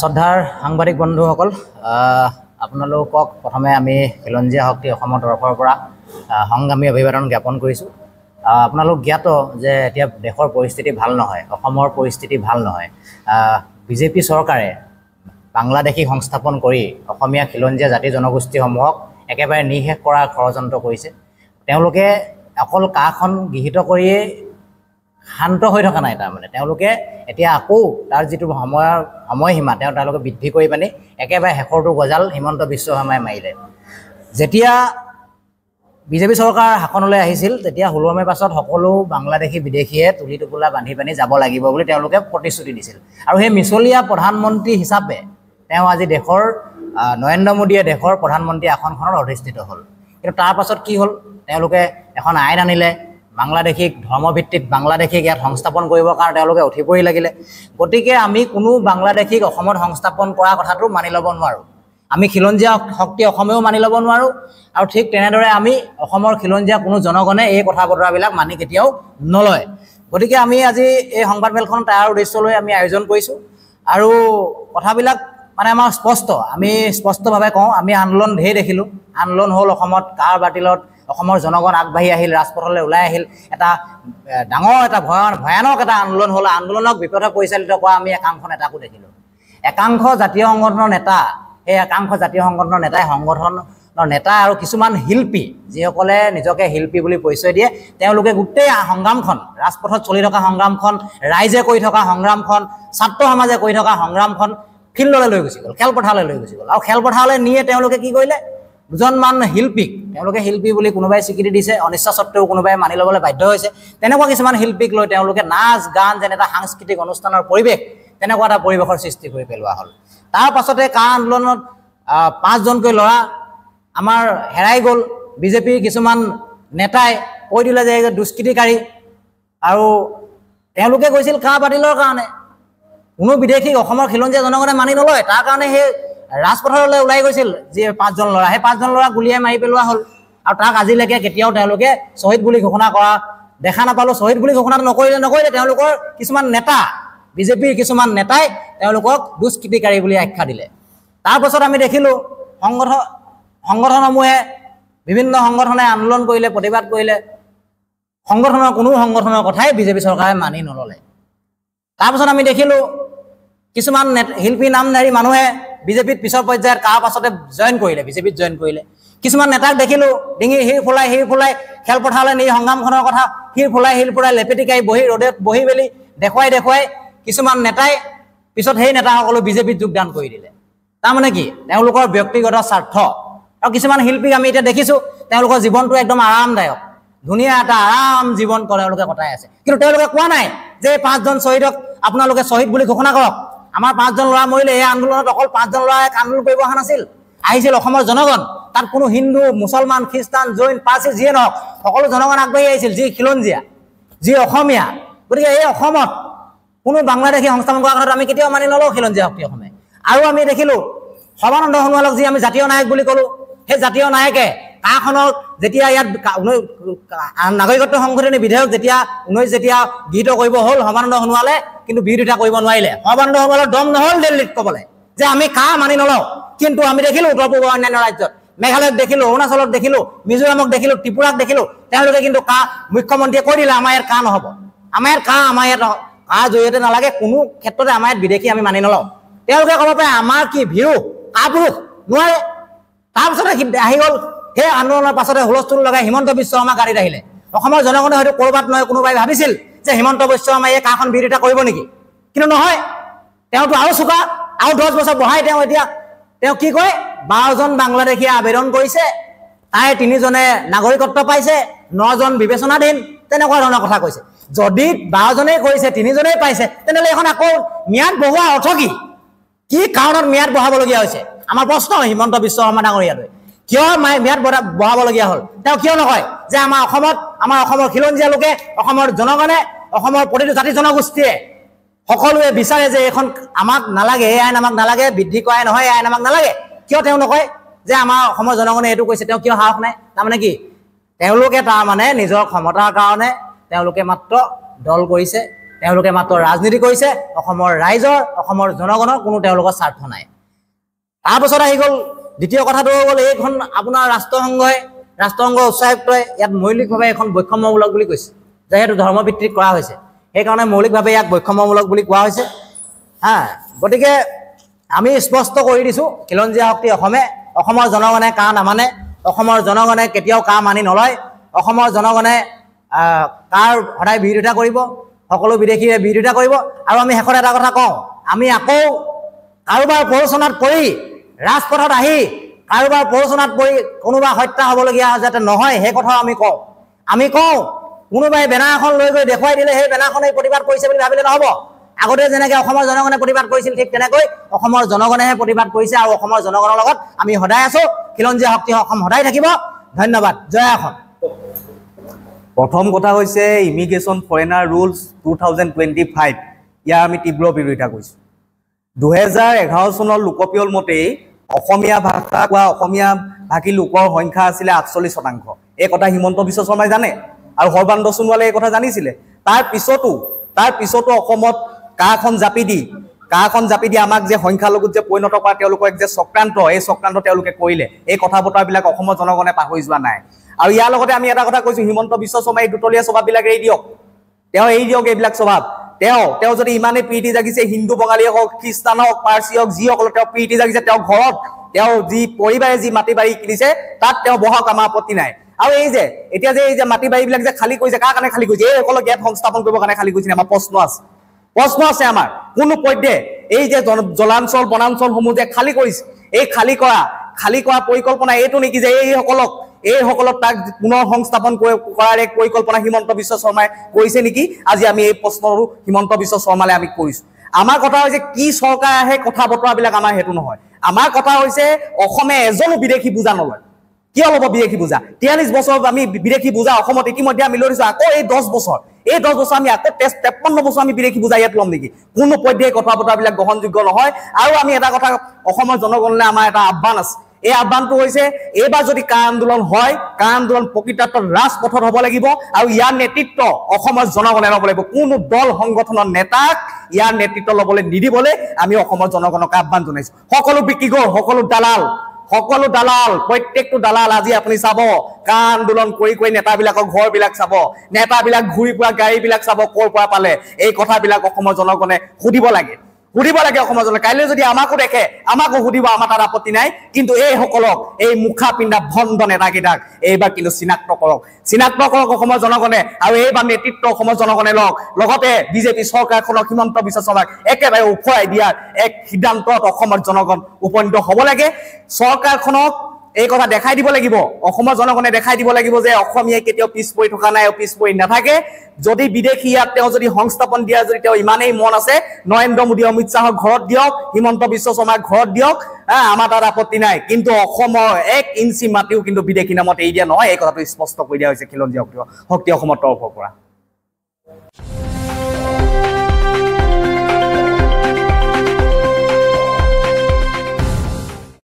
শ্ৰদ্ধাৰ সাংবাদিক বন্ধুসকল, আপোনালোকক প্ৰথমে আমি খিলঞ্জীয়া শক্তি অসমৰ তৰফৰ পৰা সংগ্ৰামী অভিবাদন জ্ঞাপন কৰিছোঁ। আপোনালোক জ্ঞাত যে এতিয়া দেশৰ পৰিস্থিতি ভাল নহয়, অসমৰ পৰিস্থিতি ভাল নহয়। বিজেপি চৰকাৰে বাংলাদেশী সংস্থাপন কৰি অসমীয়া খিলঞ্জীয়া জাতি জনগোষ্ঠীসমূহক একেবাৰে নিঃশেষ কৰাৰ ষড়যন্ত্ৰ কৰিছে। তেওঁলোকে অকল কাখন গৃহীত কৰিয়েই শান্ত হৈ থকা নাই, তাৰমানে তেওঁলোকে এতিয়া আকৌ তাৰ যিটো সময়ৰ সময়সীমা তেওঁলোকে বৃদ্ধি কৰি পানি একেবাৰে শেষৰটো গজাল হিমন্ত বিশ্ব শৰ্মাই মাৰিলে। যেতিয়া বিজেপি চৰকাৰ শাসনলৈ আহিছিল তেতিয়া 16 মে'ৰ পাছত সকলো বাংলাদেশী বিদেশীয়ে তুলি টোপোলা বান্ধি পানি যাব লাগিব বুলি তেওঁলোকে প্ৰতিশ্ৰুতি দিছিল। আৰু সেই মিছলীয়া প্ৰধানমন্ত্ৰী হিচাপে তেওঁ আজি দেশৰ নৰেন্দ্ৰ মোদীয়ে দেশৰ প্ৰধানমন্ত্ৰী আসনখনত অধিষ্ঠিত হ'ল। কিন্তু তাৰ পাছত কি হ'ল, তেওঁলোকে এখন আইন আনিলে, বাংলাদেশীক ধৰ্মভিত্তিক বাংলাদেশীক ইয়াত সংস্থাপন কৰিবৰ কাৰণে তেওঁলোকে উঠি পৰি লাগিলে। গতিকে আমি কোনো বাংলাদেশীক অসমত সংস্থাপন কৰা কথাটো মানি ল'ব নোৱাৰোঁ, আমি খিলঞ্জীয়া শক্তি অসমেও মানি ল'ব নোৱাৰোঁ। আৰু ঠিক তেনেদৰে আমি অসমৰ খিলঞ্জীয়া কোনো জনগণে এই কথা বতৰাবিলাক মানি কেতিয়াও নলয়। গতিকে আমি আজি এই সংবাদমেলখন তাৰ উদ্দেশ্য লৈ আমি আয়োজন কৰিছোঁ। আৰু কথাবিলাক মানে আমাৰ স্পষ্ট, আমি স্পষ্টভাৱে কওঁ, আমি আন্দোলন ঢেৰ দেখিলোঁ। আন্দোলন হ'ল অসমত, কাৰ বাতিলত অসমৰ জনগণ আগবাঢ়ি আহিল, ৰাজপথলৈ ওলাই আহিল, এটা ডাঙৰ এটা ভয়ানক এটা আন্দোলন হ'ল। আন্দোলনক বিপথে পৰিচালিত কৰা আমি একাংশ নেতাকো দেখিলোঁ। একাংশ জাতীয় সংগঠনৰ নেতা, সেই একাংশ জাতীয় সংগঠনৰ নেতাই সংগঠনৰ নেতা আৰু কিছুমান শিল্পী, যিসকলে নিজকে শিল্পী বুলি পৰিচয় দিয়ে, তেওঁলোকে গোটেই সংগ্ৰামখন, ৰাজপথত চলি থকা সংগ্ৰামখন, ৰাইজে কৰি থকা সংগ্ৰামখন, ছাত্ৰ সমাজে কৰি থকা সংগ্ৰামখন ফিল্ডলৈ লৈ গুচি গ'ল, খেলপথাৰলৈ লৈ গুচি গ'ল। আৰু খেলপথাৰলৈ নিয়ে তেওঁলোকে কি কৰিলে, দুজনমান শিল্পীক, তেওঁলোকে শিল্পী বুলি কোনোবাই স্বীকৃতি দিছে, অনিচ্ছা সত্ত্বেও কোনোবাই মানি ল'বলৈ বাধ্য হৈছে, তেনেকুৱা কিছুমান শিল্পীক লৈ তেওঁলোকে নাচ গান যেন এটা সাংস্কৃতিক অনুষ্ঠানৰ পৰিৱেশ, তেনেকুৱা এটা পৰিৱেশৰ সৃষ্টি কৰি পেলোৱা হ'ল। তাৰ পাছতে কা আন্দোলনত 5জনকৈ ল'ৰা আমাৰ হেৰাই গ'ল। বিজেপিৰ কিছুমান নেতাই কৈ দিলে যে দুষ্কৃতিকাৰী, আৰু তেওঁলোকে গৈছিল কা বাতিলৰ কাৰণে। কোনো বিদেশীক অসমৰ খিলঞ্জীয়া জনগণে মানি নলয়, তাৰ কাৰণে সেই ৰাজপথলৈ ওলাই গৈছিল যি 5জন ল'ৰা, সেই 5জন ল'ৰা গুলীয়াই মাৰি পেলোৱা হ'ল। আৰু তাক আজিলৈকে কেতিয়াও তেওঁলোকে শ্বহীদ বুলি ঘোষণা কৰা দেখা নাপালোঁ। শ্বহীদ বুলি ঘোষণা নকৰিলে তেওঁলোকৰ কিছুমান নেতা, বিজেপিৰ কিছুমান নেতাই তেওঁলোকক দুষ্কৃতিকাৰী বুলি আখ্যা দিলে। তাৰপাছত আমি দেখিলোঁ সংগঠনসমূহে, বিভিন্ন সংগঠনে আন্দোলন কৰিলে, প্ৰতিবাদ কৰিলে, সংগঠনৰ কোনো সংগঠনৰ কথাই বিজেপি চৰকাৰে মানি নল'লে। তাৰপাছত আমি দেখিলোঁ কিছুমান শিল্পী নামধাৰী মানুহে বিজেপিত পিছৰ পৰ্যায়ত কাৰ পাছতে জইন কৰিলে, বিজেপিত জইন কৰিলে। কিছুমান নেতাক দেখিলোঁ ডিঙিৰ শিৰ ফুলাই খেলপথাৰলৈ নি সংগ্ৰামখনৰ কথা শিৰ ফুলাই লেপেটিকাই বহি ৰ'দত বহি মেলি দেখুৱাই দেখুৱাই কিছুমান নেতাই পিছত সেই নেতাসকলো বিজেপিত যোগদান কৰি দিলে। তাৰমানে কি, তেওঁলোকৰ ব্যক্তিগত স্বাৰ্থ। আৰু কিছুমান শিল্পীক আমি এতিয়া দেখিছোঁ তেওঁলোকৰ জীৱনটো একদম আৰামদায়ক, ধুনীয়া এটা আৰাম জীৱন তেওঁলোকে কটাই আছে। কিন্তু তেওঁলোকে কোৱা নাই যে এই 5জন শ্বহীদক আপোনালোকে শ্বহীদ বুলি ঘোষণা কৰক। আমাৰ 5জন ল'ৰা মৰিলে, এই আন্দোলনত অকল 5জন ল'ৰাই আন্দোলন কৰিব অহা নাছিল, আহিছিল অসমৰ জনগণ। তাত কোনো হিন্দু, মুছলমান, খ্ৰীষ্টান, জৈন, পাৰ্চী যিয়ে নহওক, সকলো জনগণ আগবাঢ়ি আহিছিল, যি খিলঞ্জীয়া, যি অসমীয়া। গতিকে এই অসমত কোনো বাংলাদেশী সংস্থাপন কৰাৰ কথাটো আমি কেতিয়াও মানি নলওঁ খিলঞ্জীয়া শক্তি অসমে। আৰু আমি দেখিলোঁ সৰ্বানন্দ সোণোৱালক যি আমি জাতীয় নায়ক বুলি ক'লোঁ, সেই জাতীয় নায়কে কাখনক যেতিয়া ইয়াত নাগৰিকত্ব সংশোধনী বিধেয়ক যেতিয়া 19 যেতিয়া গৃহীত কৰিব হ'ল, সৰ্বানন্দ সোণোৱালে কিন্তু বিৰোধিতা কৰিব নোৱাৰিলে। সৰ্বানন্দ সোণোৱালৰ দম নহ'ল দিল্লীত ক'বলৈ যে আমি কা মানি নলওঁ। কিন্তু আমি দেখিলোঁ উত্তৰ পূবৰ অন্যান্য ৰাজ্যত, মেঘালয়ত দেখিলোঁ, অৰুণাচলত দেখিলোঁ, মিজোৰামক দেখিলোঁ, ত্ৰিপুৰাক দেখিলোঁ, তেওঁলোকে কিন্তু কা মুখ্যমন্ত্ৰীয়ে কৈ দিলে আমাৰ ইয়াত কা নহ'ব, আমাৰ ইয়াত কা, আমাৰ ইয়াত কা জৰিয়তে নালাগে, কোনো ক্ষেত্ৰতে আমাৰ ইয়াত বিদেশী আমি মানি নলওঁ। তেওঁলোকে ক'ব পাৰে আমাৰ কি ভীৰু কাপুৰুষ, নোৱাৰে। তাৰপিছতে আহি গ'ল সেই আন্দোলনৰ পাছতে হুলস্থুল লগাই হিমন্ত বিশ্ব শৰ্মা গাড়ীত আহিলে। অসমৰ জনগণে হয়তো ক'ৰবাত নহয় কোনোবাই ভাবিছিল যে হিমন্ত বিশ্ব শৰ্মাই এই কাখন বিৰোধিতা কৰিব নেকি, কিন্তু নহয়, তেওঁতো আৰু চোকা, আৰু 10 বছৰ বঢ়াই তেওঁ এতিয়া তেওঁ কি কয়, 12জন বাংলাদেশীয়ে আবেদন কৰিছে, তাৰে 3জনে নাগৰিকত্ব পাইছে, 9জন বিবেচনাধীন, তেনেকুৱা ধৰণৰ কথা কৈছে। যদি 12জনেই কৰিছে, 3জনেই পাইছে, তেনেহ'লে এইখন আকৌ ম্যাদ বঢ়োৱাৰ অৰ্থ কি? কি কাৰণত ম্যাদ বঢ়াবলগীয়া হৈছে? আমাৰ প্ৰশ্ন হিমন্ত বিশ্ব শৰ্মা ডাঙৰীয়ালৈ, কিয় ম্যাদ বঢ়াবলগীয়া হ'ল? তেওঁ কিয় নকয় যে আমাৰ অসমত, আমাৰ অসমৰ খিলঞ্জীয়া লোকে, অসমৰ জনগণে, অসমৰ প্ৰতিটো জাতি জনগোষ্ঠীয়ে সকলোৱে বিচাৰে যে এইখন আমাক নালাগে, এই আইন আমাক নালাগে, বৃদ্ধি কৰাই নহয়, এই আইন আমাক নালাগে। কিয় তেওঁ নকয় যে আমাৰ অসমৰ জনগণে এইটো কৈছে? তেওঁ কিয় সাহস নাই? তাৰমানে কি, তেওঁলোকে তাৰমানে নিজৰ ক্ষমতাৰ কাৰণে তেওঁলোকে মাত্ৰ দল কৰিছে, তেওঁলোকে মাত্ৰ ৰাজনীতি কৰিছে, অসমৰ ৰাইজৰ, অসমৰ জনগণৰ কোনো তেওঁলোকৰ স্বাৰ্থ নাই। তাৰপাছত আহি গ'ল দ্বিতীয় কথাটো হৈ গ'ল, এইখন আপোনাৰ ৰাষ্ট্ৰসংঘ উচ্চায়ুক্তই ইয়াত মৌলিকভাৱে এখন বৈষম্যমূলক বুলি কৈছে, যিহেতু ধৰ্মভিত্তিক কৰা হৈছে, সেইকাৰণে মৌলিকভাৱে ইয়াক বৈষম্যমূলক বুলি কোৱা হৈছে। হা, গতিকে আমি স্পষ্ট কৰি দিছোঁ, খিলঞ্জীয়া শক্তি অসমে অসমৰ জনগণে কা নামানে, অসমৰ জনগণে কেতিয়াও কা মানি নলয়, অসমৰ জনগণে কাৰ সদায় বিৰোধিতা কৰিব, সকলো বিদেশীৰে বিৰোধিতা কৰিব। আৰু আমি শেষত এটা কথা কওঁ, আমি আকৌ কাৰোবাৰ প্ৰৰোচনাত পৰি ৰাজপথত আহি কাৰোবাৰ প্ৰৰোচনাত পৰি কোনোবা হত্যা হ'বলগীয়া যাতে নহয়, সেই কথাও আমি কওঁ। আমি কওঁ, কোনোবাই বেনাৰ এখন লৈ গৈ দেখুৱাই দিলে সেই বেনাৰখনেই প্ৰতিবাদ কৰিছে বুলি ভাবিলে নহ'ব। আগতে যেনেকৈ অসমৰ জনগণে প্ৰতিবাদ কৰিছিল, ঠিক তেনেকৈ অসমৰ জনগণেহে প্ৰতিবাদ কৰিছে, আৰু অসমৰ জনগণৰ লগত আমি সদায় আছোঁ। খিলঞ্জীয়া শক্তি অসম সদায় থাকিব। ধন্যবাদ। জয় অসম। প্ৰথম কথা হৈছে ইমিগ্ৰেশ্যন ফৰেনাৰ ৰুলছ 2025, ইয়াৰ আমি তীব্ৰ বিৰোধিতা কৰিছোঁ। 2011 চনৰ লোকপিয়ল মতেই অসমীয়া ভাষা কোৱা অসমীয়া ভাষী লোকৰ সংখ্যা আছিলে 48%। এই কথা হিমন্ত বিশ্ব শৰ্মাই জানে আৰু সৰ্বানন্দ সোণোৱালে এই কথা জানিছিলে। তাৰ পিছতো অসমত কাখন জাপি দি আমাক যে সংখ্যালঘুত যে পৰিণত কৰা তেওঁলোকৰ এক যে চক্ৰান্ত, এই চক্ৰান্ত তেওঁলোকে কৰিলে। এই কথা বতৰাবিলাক অসমৰ জনগণে পাহৰি যোৱা নাই। আৰু ইয়াৰ লগতে আমি এটা কথা কৈছোঁ, হিমন্ত বিশ্ব শৰ্মাই এই দুতলীয়া স্বভাৱবিলাক এৰি দিয়ক, তেওঁ এৰি দিয়ক এইবিলাক স্বভাৱ। তেওঁ যদি ইমানেই প্ৰীতি জাগিছে, হিন্দু বঙালীয়ে হওক, খ্ৰীষ্টান হওক, পাৰ্চী হওক, যিসকলক তেওঁ প্ৰীতি জাগিছে, তেওঁ ঘৰত তেওঁ যি পৰিবাৰে যি মাটি বাৰী কিনিছে তাত তেওঁ বহাওক, আমাৰ আপত্তি নাই। আৰু এই যে এতিয়া যে এই যে মাটি বাৰীবিলাক যে খালী কৰিছে, কাৰ কাৰণে খালী কৰিছে? এইসকলক ইয়াত সংস্থাপন কৰিবৰ কাৰণে খালী কৰিছে। আমাৰ প্ৰশ্ন আছে আমাৰ, কোনো পধ্যে এই যে জলাঞ্চল বনাঞ্চলসমূহ যে খালী কৰিছে, এই খালী কৰা পৰিকল্পনা এইটো নেকি যে এইসকলক তাক পুনৰ সংস্থাপন কৰাৰ এক পৰিকল্পনা হিমন্ত বিশ্ব শৰ্মাই কৰিছে নেকি? আজি আমি এই প্ৰশ্নটো হিমন্ত বিশ্ব শৰ্মালৈ আমি কৰিছোঁ। আমাৰ কথা হৈছে কি চৰকাৰ আহে কথা বতৰাবিলাক আমাৰ সেইটো নহয়। আমাৰ কথা হৈছে অসমে এজনো বিদেশী বোজা নলয়। কিয় ল'ব বিদেশী বোজা? 43 বছৰ আমি বিদেশী বোজা অসমত ইতিমধ্যে আমি লৈ দিছোঁ। আকৌ এই 10 বছৰ, এই 10 বছৰ আমি আকৌ 53 বছৰ আমি বিদেশী বোজা ইয়াত ল'ম নেকি? কোনো পধ্যে কথা বতৰাবিলাক গ্ৰহণযোগ্য নহয়। আৰু আমি এটা কথা অসমৰ জনগণলৈ আমাৰ এটা আহ্বান আছে। এই আহ্বানটো হৈছে, এইবাৰ যদি কা আন্দোলন হয়, কা আন্দোলন প্ৰকৃতাৰ্থত ৰাজপথত হ'ব লাগিব আৰু ইয়াৰ নেতৃত্ব অসমৰ জনগণে ল'ব লাগিব। কোনো দল সংগঠনৰ নেতাক ইয়াৰ নেতৃত্ব ল'বলৈ নিদিবলৈ আমি অসমৰ জনগণক আহ্বান জনাইছো। সকলো বিক্ৰী গ'ল, সকলো দালাল, প্ৰত্যেকটো দালাল আজি আপুনি চাব, কা আন্দোলন কৰি কৰি নেতাবিলাকৰ ঘৰবিলাক চাব, নেতাবিলাক ঘূৰি ফুৰা গাড়ীবিলাক চাব, ক'ৰ পৰা পালে। এই কথাবিলাক অসমৰ জনগণে সুধিব লাগে অসমৰ জনগণে। কাইলৈ যদি আমাকো দেখে, আমাকো সুধিব, আমাৰ তাত আপত্তি নাই। কিন্তু এইসকলক, এই মুখা পিন্ধা ভণ্ড নেতাকেইটাক এইবাৰ কিন্তু চিনাক্ত কৰক অসমৰ জনগণে। আৰু এইবাৰ নেতৃত্ব অসমৰ জনগণে লওক। লগতে বিজেপি চৰকাৰখনক, হিমন্ত বিশ্ব শৰ্মাক একেবাৰে উফৰাই দিয়াৰ এক সিদ্ধান্তত অসমৰ জনগণ উপনীত হ'ব লাগে। চৰকাৰখনক এই কথা দেখাই দিব লাগিব, অসমৰ জনগণে দেখাই দিব লাগিব যে অসমীয়াই কেতিয়াও পিছ পৰি থকা নাই, পিছ পৰি নাথাকে। যদি বিদেশী ইয়াত তেওঁ যদি সংস্থাপন দিয়া যদি তেওঁ ইমানেই মন আছে, নৰেন্দ্ৰ মোদী অমিত শ্বাহক ঘৰত দিয়ক, হিমন্ত বিশ্ব শৰ্মাক ঘৰত দিয়ক, আমাৰ তাত আপত্তি নাই। কিন্তু অসমৰ 1 ইঞ্চি মাটিও কিন্তু বিদেশী নামত এৰি দিয়া নহয়। এই কথাটো স্পষ্ট কৰি দিয়া হৈছে খিলঞ্জীয়া শক্তি অসমৰ তৰফৰ পৰা।